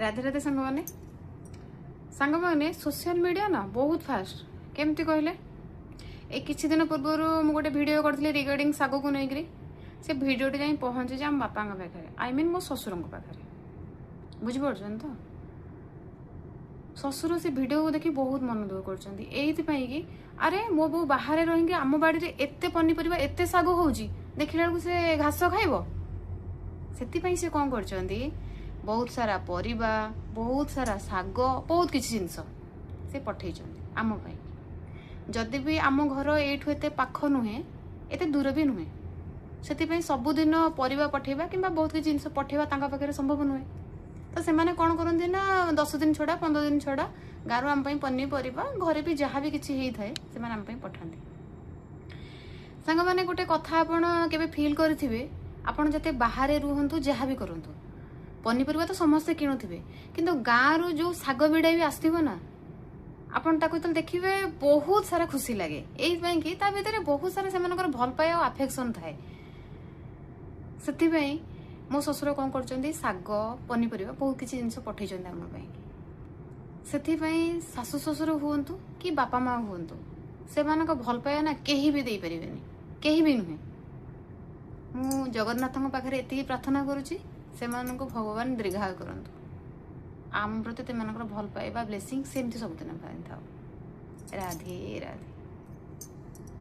ରାଧେ ରାଧେ ସାଙ୍ଗମାନେ। ସାଙ୍ଗମାନେ, social media ନା ବହୁତ ଫାଷ୍ଟ। କେମିତି କହିଲେ? ଏଇ କିଛି ଦିନ ପୂର୍ବରୁ ମୁଁ ଗୋଟେ ଭିଡ଼ିଓ କରିଥିଲି ରିଗାର୍ଡ଼ିଂ ଶାଗକୁ ନେଇକରି। ସେ ଭିଡ଼ିଓଟି ଯାଇ ପହଞ୍ଚିଛି ଆମ ବାପାଙ୍କ ପାଖରେ, I mean ମୋ ଶ୍ୱଶୁରଙ୍କ ପାଖରେ। ବୁଝିପାରୁଛନ୍ତି ତ? ଶ୍ୱଶୁର ସେ ଭିଡ଼ିଓକୁ ଦେଖି ବହୁତ ମନ ଦୁଃଖ କରୁଛନ୍ତି ଏଇଥିପାଇଁ କି, ଆରେ ମୋ ବୋଉ ବାହାରେ ରହିକି ଆମ ବାଡ଼ିରେ ଏତେ ପନିପରିବା, ଏତେ ଶାଗ ହଉଛି, ଦେଖିଲା ବେଳକୁ ସେ ଘାସ ଖାଇବ। ସେଥିପାଇଁ ସେ କ'ଣ କରିଛନ୍ତି? ବହୁତ ସାରା ପରିବା, ବହୁତ ସାରା ଶାଗ, ବହୁତ କିଛି ଜିନିଷ ସେ ପଠେଇଛନ୍ତି ଆମ ପାଇଁ। ଯଦି ବି ଆମ ଘର ଏଇଠୁ ଏତେ ପାଖ ନୁହେଁ, ଏତେ ଦୂର ବି ନୁହେଁ, ସେଥିପାଇଁ ସବୁଦିନ ପରିବା ପଠେଇବା କିମ୍ବା ବହୁତ କିଛି ଜିନିଷ ପଠେଇବା ତାଙ୍କ ପାଖରେ ସମ୍ଭବ ନୁହେଁ। ତ ସେମାନେ କ'ଣ କରନ୍ତି ନା, 10 ଦିନ ଛଡ଼ା, 15 ଦିନ ଛଡ଼ା ଗାଁରୁ ଆମ ପାଇଁ ପନିପରିବା, ଘରେ ବି ଯାହା ବି କିଛି ହେଇଥାଏ, ସେମାନେ ଆମ ପାଇଁ ପଠାନ୍ତି। ସାଙ୍ଗମାନେ, ଗୋଟେ କଥା ଆପଣ କେବେ ଫିଲ୍ କରିଥିବେ, ଆପଣ ଯେତେ ବାହାରେ ରୁହନ୍ତୁ, ଯାହା ବି କରନ୍ତୁ, ପନିପରିବା ତ ସମସ୍ତେ କିଣୁଥିବେ, କିନ୍ତୁ ଗାଁରୁ ଯୋଉ ଶାଗ ବିଡ଼ା ବି ଆସିଥିବ ନା, ଆପଣ ତାକୁ ଯେତେବେଳେ ଦେଖିବେ, ବହୁତ ସାରା ଖୁସି ଲାଗେ। ଏଇଥିପାଇଁ କି ତା ଭିତରେ ବହୁତ ସାରା ସେମାନଙ୍କର ଭଲ ପାଇବା ଆଉ ଆଫେକ୍ସନ୍ ଥାଏ। ସେଥିପାଇଁ ମୋ ଶ୍ୱଶୁର କ'ଣ କରୁଛନ୍ତି? ଶାଗ, ପନିପରିବା, ବହୁତ କିଛି ଜିନିଷ ପଠେଇଛନ୍ତି ଆମ ପାଇଁ। ସେଥିପାଇଁ ଶାଶୁ ଶ୍ୱଶୁର ହୁଅନ୍ତୁ କି ବାପା ମା ହୁଅନ୍ତୁ, ସେମାନଙ୍କ ଭଲ ପାଇବା ନା କେହି ବି ଦେଇପାରିବେନି, କେହି ବି ନୁହେଁ। ମୁଁ ଜଗନ୍ନାଥଙ୍କ ପାଖରେ ଏତିକି ପ୍ରାର୍ଥନା କରୁଛି, ସେମାନଙ୍କୁ ଭଗବାନ ଦୀର୍ଘାୟୁ କରନ୍ତୁ। ଆମ ପ୍ରତି ସେମାନଙ୍କର ଭଲ ପାଇବା, ବ୍ଲେସିଂ ସେମିତି ସବୁଦିନ ପାଇଁ ଥାଉ। ରାଧେ ରାଧେ।